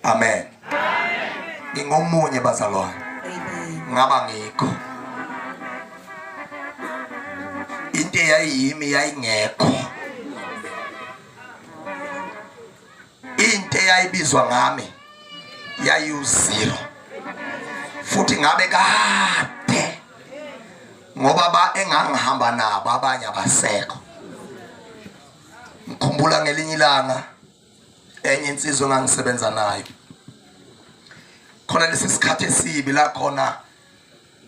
Amen. Ngingomunye bazalwane. Ngaba ngikho. Into eyayiyimi yayingekho. Into eyayibizwa ngami yayiwu-zero. Futhi ngabe kade ngoba ba engangihamba nabo abanye abasekho. Ngikhumbula ngelinye ilanga enye insizwa engangisebenza nayo khona lesi sikhathi esibi la khona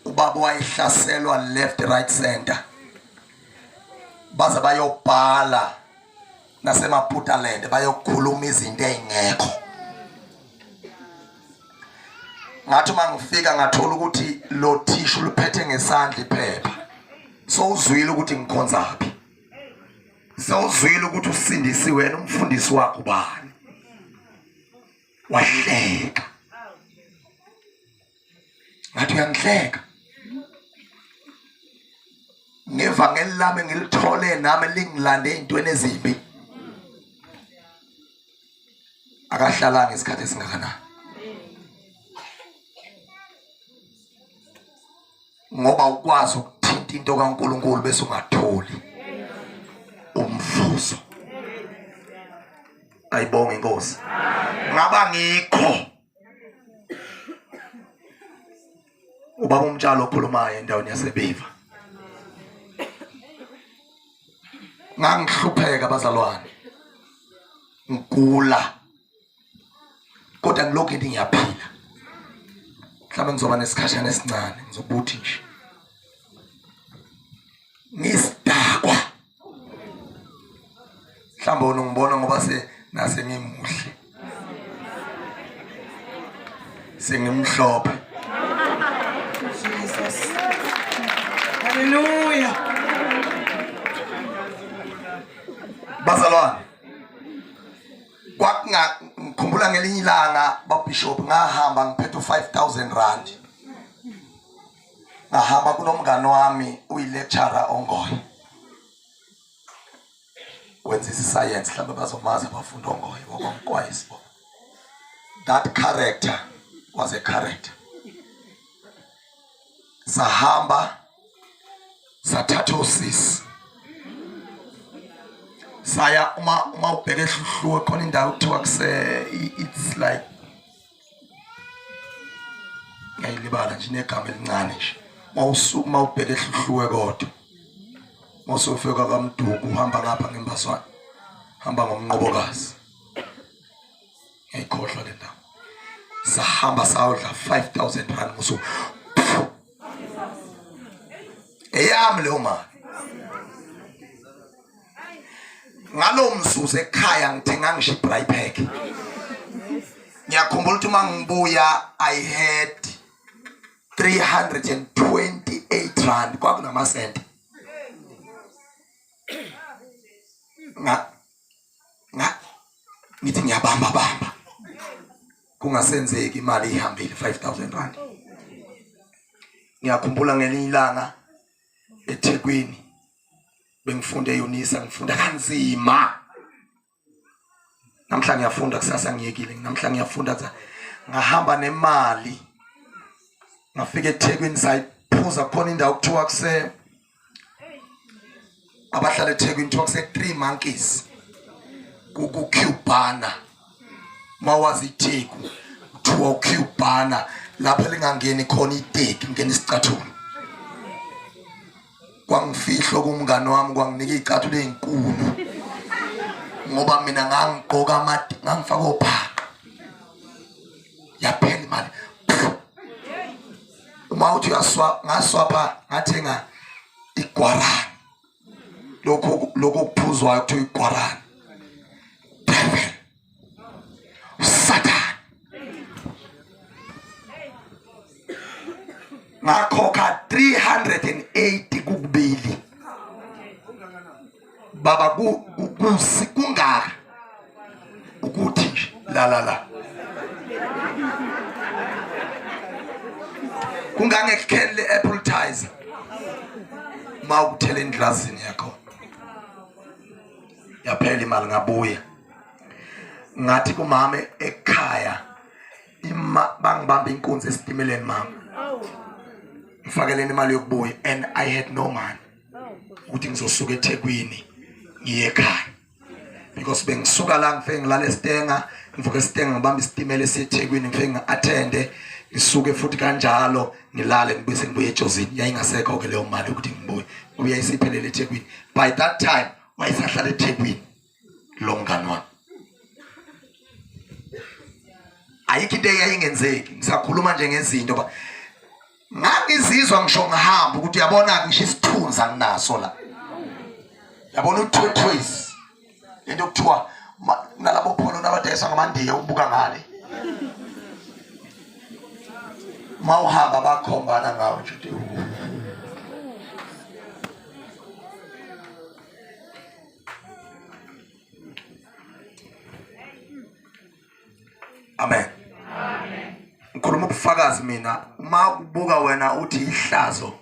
ubaba wayehlaselwa left, right, center, baze bayobhala naseMaputaland bayokhuluma izinto ezingekho. Ngathi uma ngifika ngathola ukuthi lo thisha uliphethe ngesandla iphepha, sowuzwile ukuthi ngikhonzaphi, sewuzwile ukuthi usindisiwe wena, umfundisi wakho ubani. Wahleka, ngathi uyangihleka ngevangeli lami ngilithole nami lingilande ey'ntweni ezimbi. Akahlalanga isikhathi esingakanani ngoba ukwazi ukuthinta into kaNkuluNkulu bese ungatholi umvuzo. Ayibonge inkosi. Ngaba ngikho ubaba umtshalo okhulumayo endaweni yaseBiva. Ngangihlupheka bazalwane, ngigula, kodwa ngilokhu ngithi ngiyaphila, mhlawumbe ngizoba nesikhashana esincane, ngizobuthi nje ngisidakwa. Mhlawumbe wena ungibona ngoba se nase ngimuhle, sengimhlophe. Jesus. Hallelujah. Bazalwane, kwakunga ngikhumbula ngelinye ilanga babishop ngahamba ngiphethe u5000 rand, ngahamba kunomngane wami uyi-lecturer ongoye, wenza isayensi, mhlawumbe bazomazi abafundi ongoye wakwamkwayisi bo. That character was a character. Sahamba sathatha osisi saya uma ubheke eHluhluwe khona indawo kuthiwa kuse, it's like ngiyayilibala nje, negama elincane nje, mawusukuma ubheke eHluhluwe, kodwa mawusofika kaMduku uhamba ngapha ngembazwane, hamba ngomnqobokazi, ngiyayikhohlwa le ndawo. Sahamba sayodla 5000 rand ngosuku, eyami leyo mali. Ngalo mzuzu ekhaya ngithenga ngisho i-braai pack. Ngiyakhumbula ukuthi uma ngibuya I had 328 rand, kwakunamasente. Nga nga ngithi ngiyabamba bamba, kungasenzeki, imali ihambile, 5000 rand. Ngiyakhumbula ngelinye ilanga eThekwini bengifunda eUnisa, ngifunda kanzima. Namhla ngiyafunda, kusasa ngiyekile, namhla ngiyafunda. Ngahamba nemali ngafika eThekwini, sayiphuza khona indawo kuthiwa kuse, abahlala eThekwini kuthiwa kuse Three Monkeys kuCubana. Mawazi iTheku kuthiwa uCubana, lapho lingangeni khona iteki, ngena isicathulo. Kwangifihlo kumngani wami, kwanginika iy'cathulo ey'nkulu ngoba mina ngangigqoka amade, ngangifaka obhaqa. Yaphela imali. Uma uthi uyaswa, ngaswapha ngathenga igwarani, lokhu okuphuzwayo kuthiwa igwarani. Devil, uSathane. Ngakhokha 380 kukubili baba, kungaka ukuthi nje la la la kungangekheli le-appetizer uma ukuthela endlazini yakho. Yaphela imali, ngabuya ngathi kumama ekhaya. Bangibamba inkunzi esitimeleni mama. Ngifakeleni imali yokubuya and I had no money. Ukuthi ngizosuka eThekwini ngiye ekhaya. Because bengisuka la ngifike ngilale esitenga, ngivuke esitenga ngibamba isitimela esiyeThekwini ngifike ngi-attende ngisuke futhi kanjalo ngilale ngibuye sengibuye eJozini. Yayingasekho ke leyo mali ukuthi ngibuye. Ngoba yayisiphelele eThekwini. By that time wayesahlala eThekwini lo mngani wami. Ayikho into eyayingenzeki. Ngisakhuluma nje ngezinto ba ngangizizwa ngisho ngihamba ukuthi uyabona ngisho isithunzi anginaso la. Yabona uthwethwezi lento okuthiwa nalabo pholo nabadayisa ngamandiya ubuka ngale. Mawuhamba bakhombana ngawo nje uthi Amen. Ngikhuluma ubufakazi mina uma kubuka wena uthi ihlazo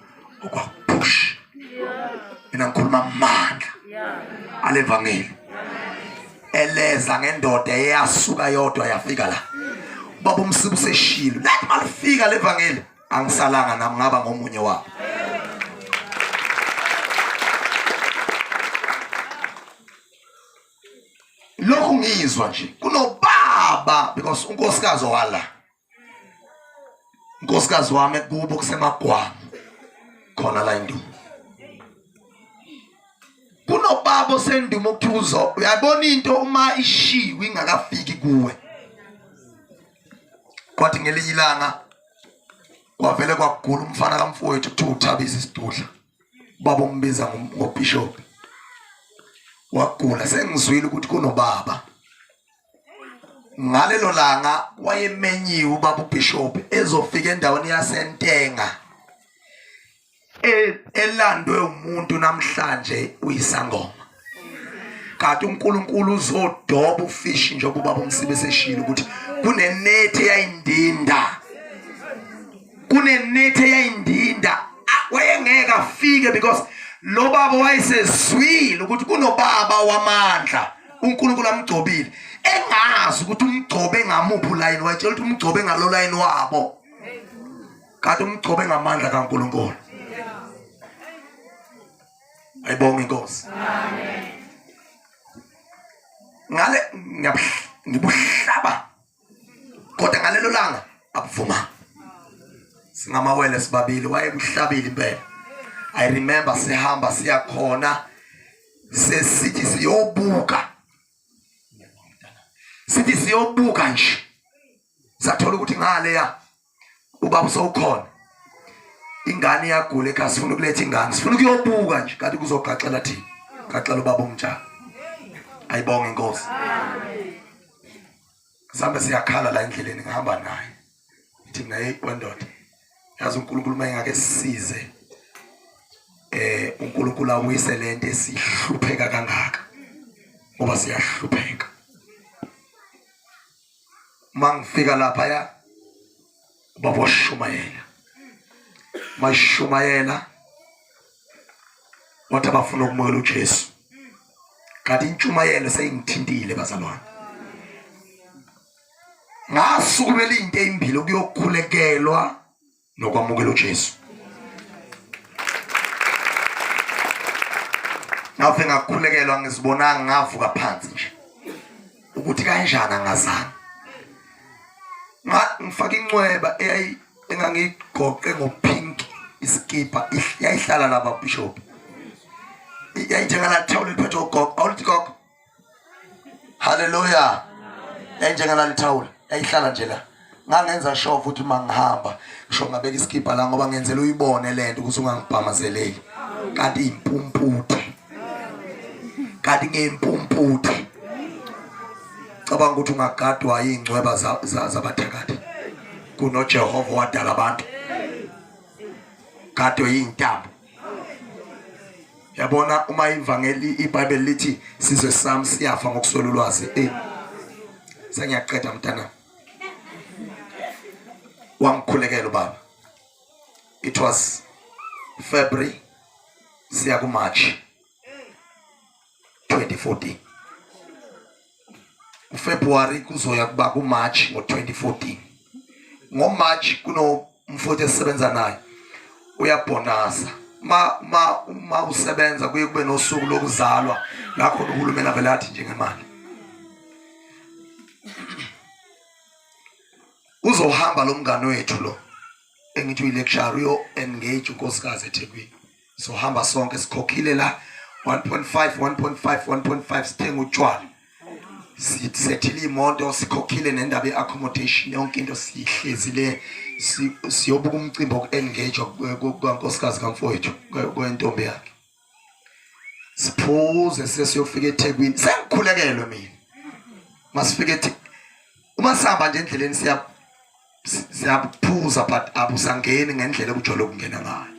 okwakupush. Mina ngikhuluma amandla alevangeli. Eleza ngendoda eyasuka yodwa yafika la. Baba umsibu useshilo. Lathi malifika levangeli angisalanga nami ngaba ngomunye wabo. Lokhu ngizwa nje kunobaba because unkosikazi wala unkosikazi wami kubo kusemagwama khona la indumo kunobaba osendumo okuthiwa uzo uyabona into uma ishiwe ingakafiki kuwe kwathi ngelinye ilanga kwavele kwagula umfana kamfowethu kuthiwa uthabisa isidudla ubaba umbiza ngobishop wagula sengizwile ukuthi kunobaba ngalelo langa wayemenyiwe ubaba ubishop ezofika endaweni yasentenga elandwe umuntu namhlanje uyisangoma kanti uNkulunkulu uzodoba ufishi njengoba ubaba umsibe eseshilo ukuthi kunenethi eyayindinda kunenethi eyayindinda wayengeke afike because lo baba wayesezwile ukuthi kunobaba wamandla uNkulunkulu amgcobile engazi ukuthi umgcobe ngamuphi ulayini wayetshela ukuthi umgcobe ngalo layini wabo kanti umgcobe ngamandla kaNkulunkulu. Ayibonge inkosi. Amen. Ngale ngibuhlaba kodwa ngalelo langa akuvuma. Singamawele sibabili wayebuhlabile impela. I remember sihamba siya khona sesithi siyobuka. Sithi siyobuka nje. Sathola ukuthi ngale ya ubaba usewukhona ingane iyagula ekhaya sifuna ukuletha ingane sifuna ukuyobuka nje kanti kuzogaxela thina gaxela ubaba omtshana ayibonge inkosi sambe siyakhala la endleleni ngihamba naye ngithi mina hey wendoda yazi uNkulunkulu uma engake sisize eh uNkulunkulu awise lento esihlupheka kangaka ngoba siyahlupheka mangifika lapha ya ubaba washumayela mashumayela wathi abafuna ukumukela uJesu kanti intshumayelo seyingithintile bazalwane ngasukumela into ezimbili ukuyokhulekelwa nokwamukela uJesu ngafe ngakhulekelwa ngizibonanga ngavuka phansi nje ukuthi kanjani angazani ngifaka incweba eyayi engangiyigoqe ngopink iskipa yayihlala lapha bishop yayinjengala thawula eliphethe ugogo awulithi gogo Haleluya. Yayinjengalali thawula, yayihlala nje la. Ngangenza sure futhi uma ngihamba ngisho ngabeka isikibha la ngoba ngenzela uyibone lento ukuthi ungangibhamazeleli. Kanti impumputhe. Kanti ngimpumputhe. Cabanga ukuthi ungagadwa ingcweba zabathakathi. KunoJehova wadala abantu. Gadwe intambo. Yabona uma ivangeli iBhayibheli lithi sizwe sami siyafa ngokuswela ulwazi. Eh. Sengiyaqeda mntana. Wangikhulekela ubaba. It was February siya ku March 2014. uFebruary kuzoya kuba kuMarch ngo2014. NgoMarch kunomfowethu esisebenza naye uyabhonasa. Ma ma uma usebenza kuye kube nosuku lokuzalwa la khona uhulumeni avele athi njengemali. Uzohamba lo mngane wethu lo engithi uyi-lecturer uyo-engage unkosikazi eThekwini. Sohamba sonke sikhokhile la 1.5 1.5 1.5 sithenga utshwala. Sisethile imoto sikhokhile nendaba ye-accommodation yonke into sihlezi le siyobuka umcimbi woku-engage kukankosikazi kamfowethu kwentombi yakhe. Siphuze sesiyofika eThekwini. Sengikhulekelwe mina. Masifike eThekwini uma sihamba nje endleleni siya siyaphuza but abusangeni ngendlela okujwayele ukungena ngayo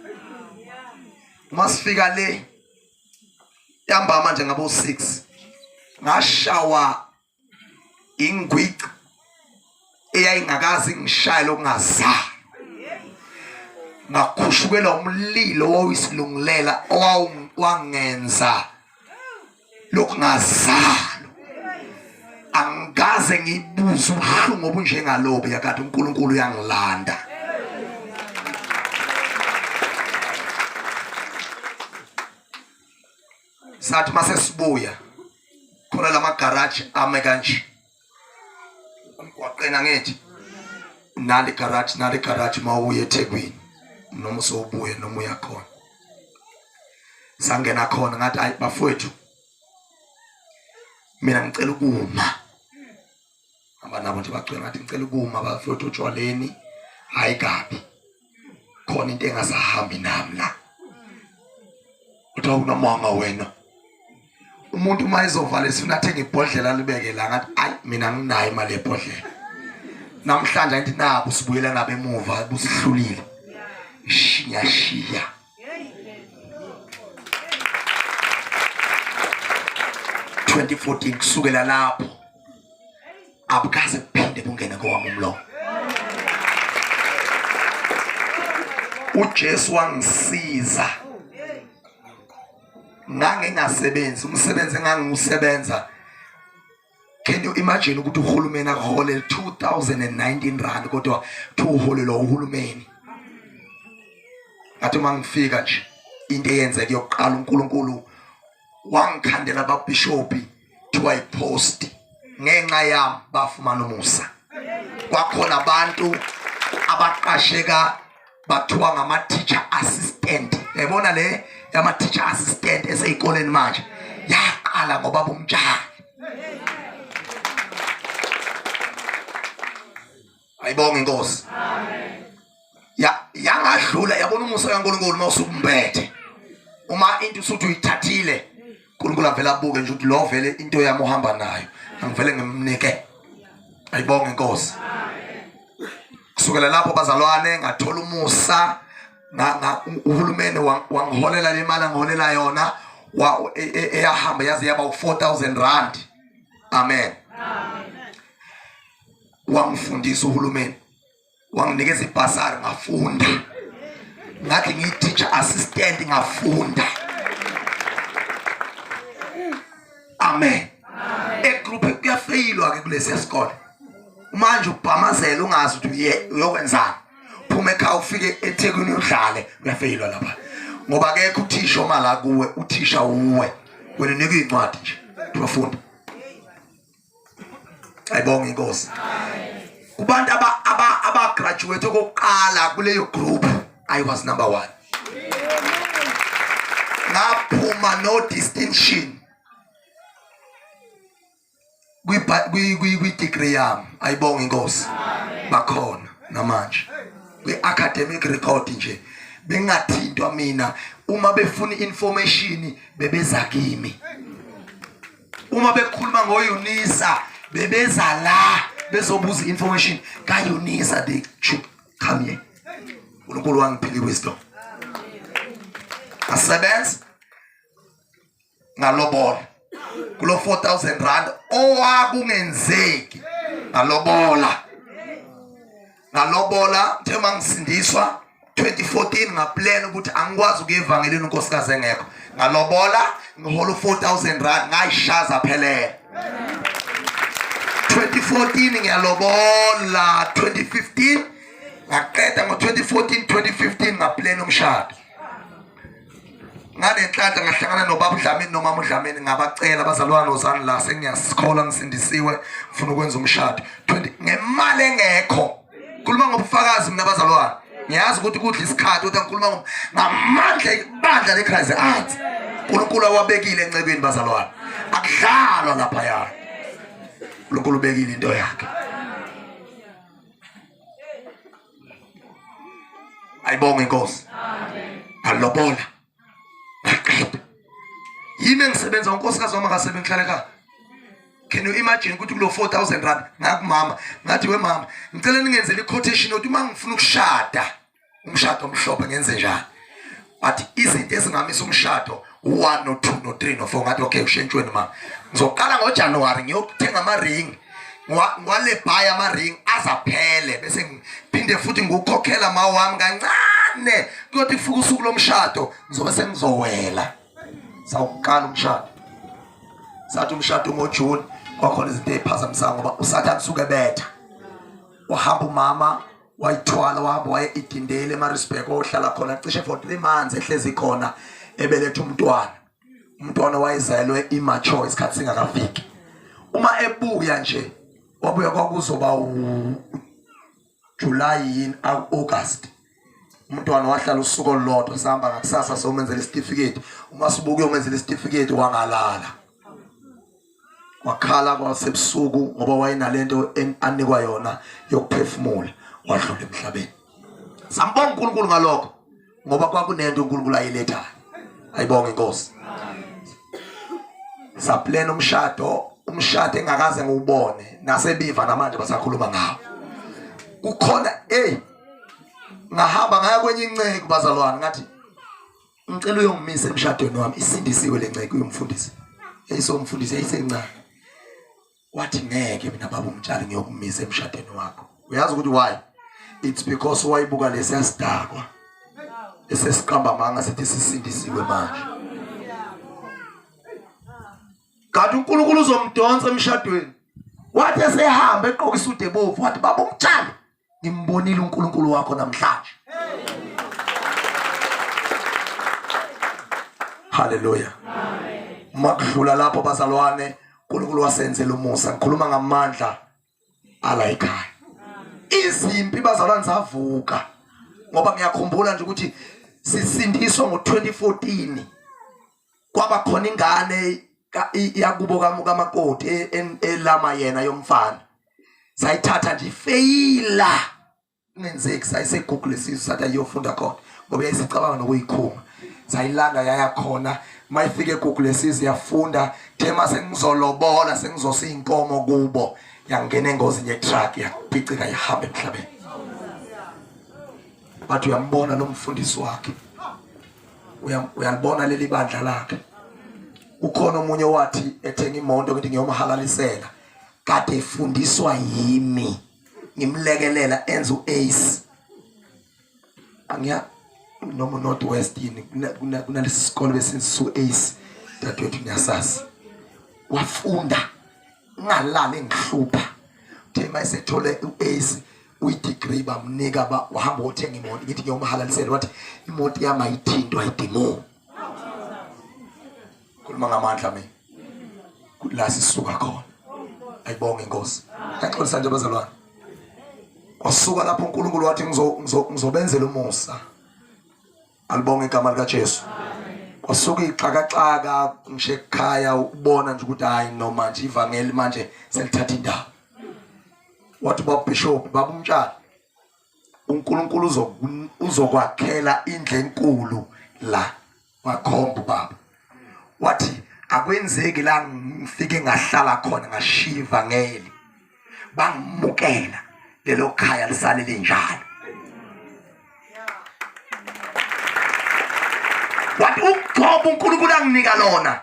uma sifika le ntambama nje ngabo 6 ngashawa ingwici eyayingakazi ngishaye lokungazali ngakhushukelwa umlilo owawuyisilungulela owangenza lokungazalo angikaze ngibuze ubuhlungu obunjengalobu yakade uNkulunkulu uyangilanda sathi mase sibuya khona lama garage ame kanje emgwaqeni angithi nali garage nali garage mawuye eThekwini noma usowubuye noma uyakhona sangena khona ngathi ayi bafowethu mina ngicela ukuma hamba nabo nje bagcwele ngathi ngicela ukuma bafowethu otshwaleni hayi kabi khona into engasahambi nami la uthi awunamanga wena umuntu uma ezovala esifuna athenge ibhodlela alibeke la ngathi ayi mina nginayo imali yebhodlela namhlanje angithi nabo sibuyela nabo emuva busihlulile ngiyashiya 2014 kusukela lapho abukaze kuphinde bungene kowami umlomo uJesu wangisiza ngangingasebenzi umsebenzi engangiwusebenza can you imagine ukuthi uhulumeni akuholele 2019 rand kodwa kuthiwa uholelwa uhulumeni ngathi uma ngifika nje into eyenzeka yokuqala uNkulunkulu wangikhandela ababhishopi kuthiwa ipost ngenxa yami bafumana umusa kwakhona abantu abaqasheka bathiwa ngama-teacher assistant yayibona le yama-teacher assistant eseyikoleni manje yaqala ngoba bomtshali ayibonge inkosi ya yangadlula yabona umusa kaNkuluNkulu uma usukumbethe uma into usuthi uyithathile uNkulunkulu avela abuke nje ukuthi lo vele into yami uhamba nayo angivele ngimnike ayibonge inkosi kusukela lapho bazalwane ngathola umusa uhulumeni wangiholela le mali angiholela yona e, e, eyahamba yaze yaba u-4000 rand amen wangifundisa uhulumeni wanginikeza ibhasari ngafunda ngathi ngiyi-teacher assistant ngafunda amen egroup kuyafeyilwa ke kulesiya sikole manje ubhamazela ungazi ukuthi uye uyokwenzani phuma ekhaya ufike eThekwini udlale uyafeyilwa lapha ngoba akekho uthisha oma la kuwe uthisha uwe wena unika incwadi nje uyafunda ayibonge inkosi kubantu aba aba aba graduate okokuqala kuleyo group i was number 1 ngaphuma no distinction kwi kwi kwi degree yami ayibonge inkosi bakhona namanje kwi academic record nje bengathintwa mina uma befuna information bebeza kimi uma bekhuluma ngoUnisa bebeza la bezobuza information kaUnisa they should come here uNkulunkulu wangiphila wisdom asebenza ngalobola kulo 4000 rand owakungenzeki ngalobola ngalobola njengoba ngisindiswa 2014 ngaplan ukuthi angikwazi ukuya evangelini unkosikazi engekho ngalobola ngihola u-4000 rand ngayishaza phelele 2014 ngiyalobola 2015 Ngaqeda ngo-2014 2015 ngaplena umshado. Ngalenhlanhla ngahlangana nobaba uDlamini nomama uDlamini, ngabacela abazalwane ozani la, sengiyasikholwa ngisindisiwe, ngifuna ukwenza umshado 20 ngemali engekho. Khuluma ngobufakazi mina bazalwane, ngiyazi ukuthi kudla isikhathi kodwa ngikhuluma ngamandla ibandla leChrist Arts uNkulunkulu awabekile encebeni bazalwane, akudlalwa lapha ya. uNkulunkulu ubekile into yakhe. Ayibonge inkosi. Ngalobola ngaqeda, yimi engisebenza, unkosikazi wami akasebenzi, ngihlale ekhaya. Can you imagine ukuthi kulo 4000 rand ngakumama ngathi, we mama, ngicela ningenzele i-quotation ukuthi uma ngifuna ukushada umshado omhlophe ngenze njani, but izinto ezingamisa umshado u1 no 2 no 3 no 4. Ngathi okay, ushentshweni mama, ngizoqala ngoJanuary ngiyothenga ama ring, ngiwalebhaya ama ring azaphele, bese ngiphinde futhi ngikukhokhela ma wami kancane, kuyothi kufika usuku lomshado ngizobe sengizowela. Sawuqala umshado, sathi umshado ngoJune, kwakhona izinto eziphazamisayo ngoba uSathane suke betha. Wahamba umama wayithwala, wahamba waye idindele eMaritzburg, ohlala khona cishe for 3 months ehlezi khona ebeletha umntwana. Umntwana wayezelwe immature, isikhathi singakafiki. Uma ebuya nje, wabuya kwakuzoba uJuly yini, August. Umntwana wahlala usuku olulodwa, sahamba ngakusasa somenzela isitifiketi. Uma sibuke umenzela isitifiketi, wangalala, wakhala kwasebusuku ngoba wayenalento anikwa yona yokuphefumula, wadlula emhlabeni. Sambonga uNkulunkulu ngalokho ngoba kwakunento uNkulunkulu ayilethayo. Ayibonge inkosi. Saplena umshado, umshado engakaze ngiwubone, nasebiva namanje basakhuluma ngawo. Kukhona hey, ngahamba ngaya kwenye inceku bazalwane, ngathi ngicela uyongimisa emshadweni wami, isindisiwe le nceku yomfundisi, yayisomfundisi, yayisencane. Wathi ngeke mina baba umtshali ngiyokumisa emshadweni wakho. Uyazi ukuthi why? It's because wayibuka lesiyasidakwa esesiqamba amanga sithi sisindisiwe manje, kanti uNkulunkulu uzomdonsa emshadweni. Wathi esehamba eqoka isudu ebovu, wathi baba umtshali, ngimbonile uNkulunkulu wakho namhlanje. Haleluya. Uma kudlula lapho bazalwane, uNkulunkulu wasenzela umusa. Ngikhuluma ngamandla ala ekhaya. Izimpi bazalwane zavuka, ngoba ngiyakhumbula nje ukuthi sisindiswa ngo-2014, kwaba khona ingane yakubo kamakoti elama yena yomfana, sayithatha nje ifeyila, kungenzeki sayiseGoogle lesizwe, sathi ayiyofunda khona ngoba yayisicabanga nokuyikhunga. Sayilanda yaya khona, mayifika eGoogle lesizwe yafunda. Thema sengizolobola, sengizosa iy'nkomo kubo, yangena engozini ye-truck, yaphicika, yahamba emhlabeni. Bathi uyambona lo mfundisi wakhe, uyalibona leli bandla lakhe. Ukhona omunye wathi ethenga imoto, ngithi ngiyomhalalisela, kade efundiswa yimi, ngimlekelela enza uAce, angiya noma North West yini, kunalesi sikole besinsu Ace, dadewethu ngiyasazi. Wafunda ngalala engihlupha, uthe mayesethole uAce uyi-degree bamnika ba wahamba wothenga imoto, ngithi ngiyomhalalisela, wathi imoto yami ayithintwa idimoni. Khuluma ngamandla mina la sisuka khona. Ayibonge inkosi. Yaxolisa nje bazalwane, kwasuka lapho uNkulunkulu wathi ngizobenzela umusa. Alibonge igama likaJesu. Kwasuka ixakaxaka ngisho ekhaya, ukubona nje ukuthi hayi noma nje ivangeli manje selithatha indawo. Wathi baba bishop, baba umtshali, uNkulunkulu uzokwakhela indlu enkulu la. Wakhomba ubaba, wathi akwenzeki la ngifike ngahlala khona ngashiya ivangeli, bangimukela, lelo khaya lisale linjalo. Wathi ukugcoba uNkulunkulu anginika lona,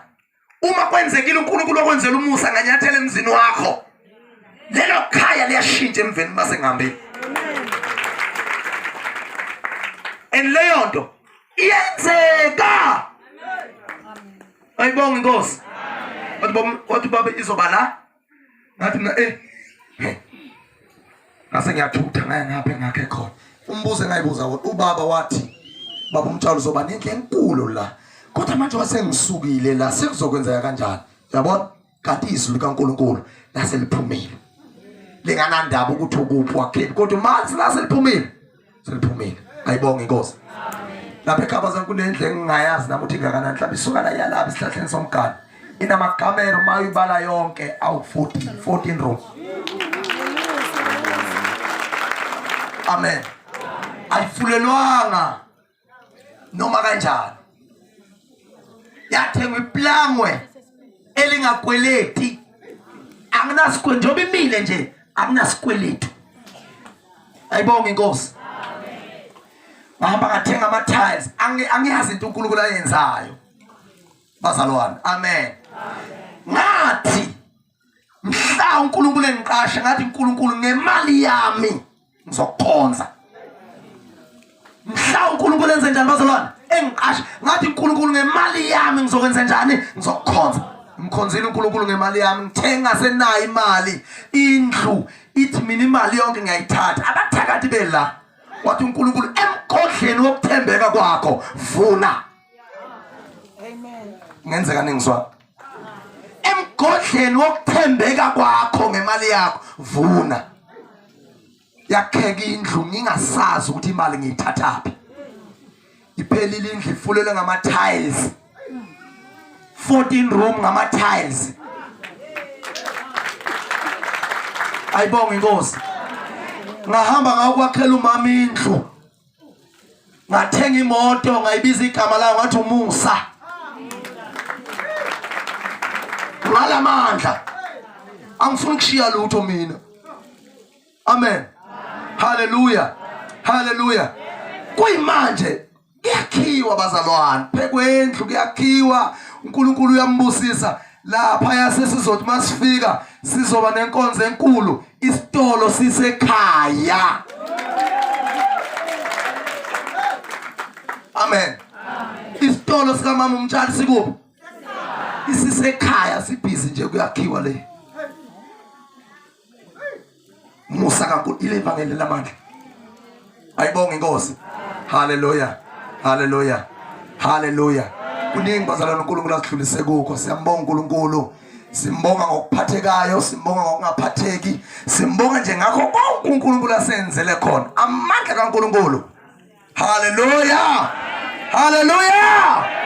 uma kwenzekile uNkulunkulu okwenzela umusa nganyathela emzini wakho, lelo khaya liyashintsha emveni mase ngihambile. And leyo nto iyenzeka. Ayibonga inkosi. Wathi baba izoba la, ngathi mina eh. Ngase ngiyathutha ngaya ngapha engakhe khona. Umbuzo engayibuza wona ubaba wathi baba umtshalo uzoba nendlu enkulu la. Kodwa manje wasengisukile la sekuzokwenzeka kanjani? Yabona? Kanti izwi likaNkulunkulu lase liphumile. Linganandaba ukuthi ukuphi wakheni kodwa manje lase liphumile. Seliphumile. Ayibonge inkosi. Lapha eKhabazana kunendlu engingayazi nami ukuthi ingakanani mhlawumbe isuka la iyalapha esihlahleni somgano. Inamakamero uma uyibala yonke awu 14, 14 room. Amen. Ayifulelwanga noma kanjani. Yathengwa iplangwe elingakweleti. Anginasikweletu njengoba imile nje akunasikweletu. Ayibonge inkosi. Ngahamba ngathenga ama tiles. Angiyazi into uNkulunkulu ayenzayo. Bazalwane. Amen. Ngathi mhla uNkulunkulu engiqasha ngathi uNkulunkulu ngemali yami ngizokukhonza. Mhla uNkulunkulu enze njani bazalwane? Engiqasha ngathi uNkulunkulu ngemali yami ngizokwenza njani? Ngizokukhonza. Ngimkhonzile uNkulunkulu ngemali yami ngithenga senayo imali indlu ithi mina imali yonke ngiyayithatha abathakathi bela wathi uNkulunkulu emgodleni wokuthembeka kwakho vuna Amen. Ngenzeka ningizwa emgodleni wokuthembeka kwakho ngemali yakho vuna yakheka indlu ngingasazi ukuthi imali ngiyithathaphi iphelile indlu ifulelwe ngama tiles 14 room ngama tiles ayibonge inkosi ngahamba ngawukwakhela umama indlu ngathenga imoto ngayibiza igama layo ngathi umusa ngalamandla angifuni ukushiya lutho mina amen haleluya haleluya kuyimanje kuyakhiwa bazalwane phekwendlu kuyakhiwa uNkulunkulu uyambusisa lapha yasesizothi masifika sizoba nenkonzo enkulu isitolo sisekhaya amen isitolo sikamama umtshali sikuphi isisekhaya sibhizi nje kuyakhiwa le musa kaNkulunkulu ile ivangeli lamandla ayibonge inkosi haleluya haleluya haleluya kuningi bazalwane uNkulunkulu asidlulise kukho siyambonga uNkulunkulu simbonga ngokuphathekayo simbonga ngokungaphatheki simbonga nje ngakho konke uNkulunkulu asenzele khona amandla kaNkulunkulu haleluya haleluya.